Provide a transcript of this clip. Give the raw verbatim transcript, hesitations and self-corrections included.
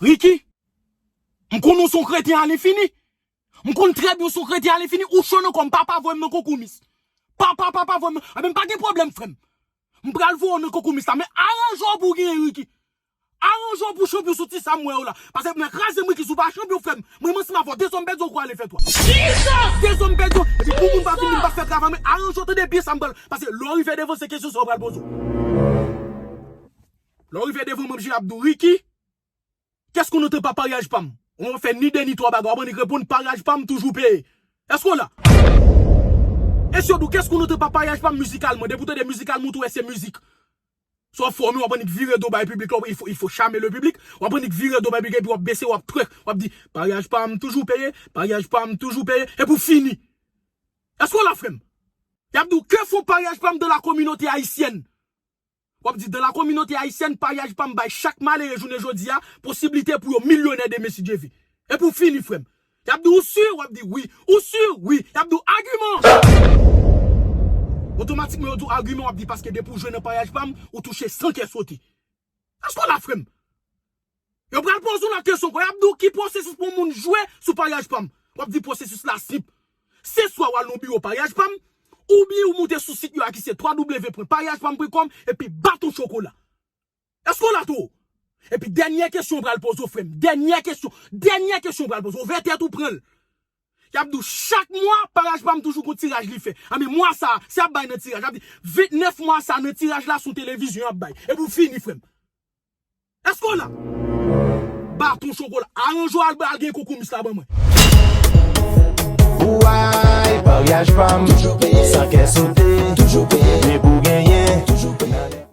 Ricky, m konn ou se yon kreten alenfini. M konn trè byen ou se yon kreten alenfini. Ou cho nan kò m, papa voye m nan konkou Miss. Papa, papa voye m nan. Enben, m pa gen pwoblèm, frè m. M pral voye w nan konkou Miss la, men aranje w pou w genyen, Ricky. Aranje w pou w chanpyon sou ti sa m wè yo la. Paske mwen kraze m, Ricky, si w pa chanpyon, frè m. Mwen, mwen, si m avè w, dezòm pèdi w kou ale fè twa. Dezòm pèdi w. Epi pou moun pa vin, m pa fè travay, men aranje w, tande byen sa m pral. Paske lè w rive devan, se kesyon sa w pral poze w. Lè w rive devan, m ap jwe ap di w, Ricky, kèske w note pa paryaj pa m? Ou fè ni de ni twa bagay, w ap annik reponn paryaj pa m toujou peye. Èske w la? E si yo di w, kèske w note pa paryaj pa m mizikalman? Depi w tande mizikalman, w tou wè se mizik. Si w ap fòme, w ap annik vire do bay piblik la, il faut, il faut charmer le public, w ap annik vire do bay piblik epi w ap bese, w ap twèk, w ap di, paryaj pa m toujou peye, paryaj pa m toujou peye, epi w fini. Èske w la, frè m? Y ap di w, que font paryaj pa m dans la communauté haïtienne? W ap di, dans la communauté haïtienne, paryaj pa m bay chak malere jounen jodi a posiblite pou yo milyonè demen si Dye vle. Epi w fini, frè m. Y ap di, ou si? W ap di, wi. Ou si? Wi. Y ap di w, agiman! Otomatikman, yo di w agiman, w ap di, paske depi w jwe nan paryaj pa m, ou touche san kè sote. Èske w la, frè m? Yo pral poze w lòt kesyon ankò. Y ap di w ki pwosesis pou yon moun jwe sou paryaj pa m. W ap di pwosesis la senp. Se swa w al nan biwo paryaj pa m, oubyen ou moute sou sit yo a ki se twa w pwen paryaj pa m pwen kòm epi baton chokola. Èske w la tou? Epi dènyè kesyon yo pral poze w, frè m. Dènyè kesyon. Dènyè kesyon yo pral poze w. Ouvè tèt ou, pran l. Y ap di w chak mwa, paryaj pa m toujou gon tiraj li fè. Anben, mwa sa a, se ap bay nan tiraj. Y ap di, vennèf mwa sa a, nan tiraj la, se yon televizyon y ap bay. Epi w fini, frè m. Èske w la? Baton chokola. Aranje w al, al gen konkou Miss la ban mwen. Ou ay, paryaj pa m, toujou peye, san kè sote, toujou peye, men pou genyen, toujou peye.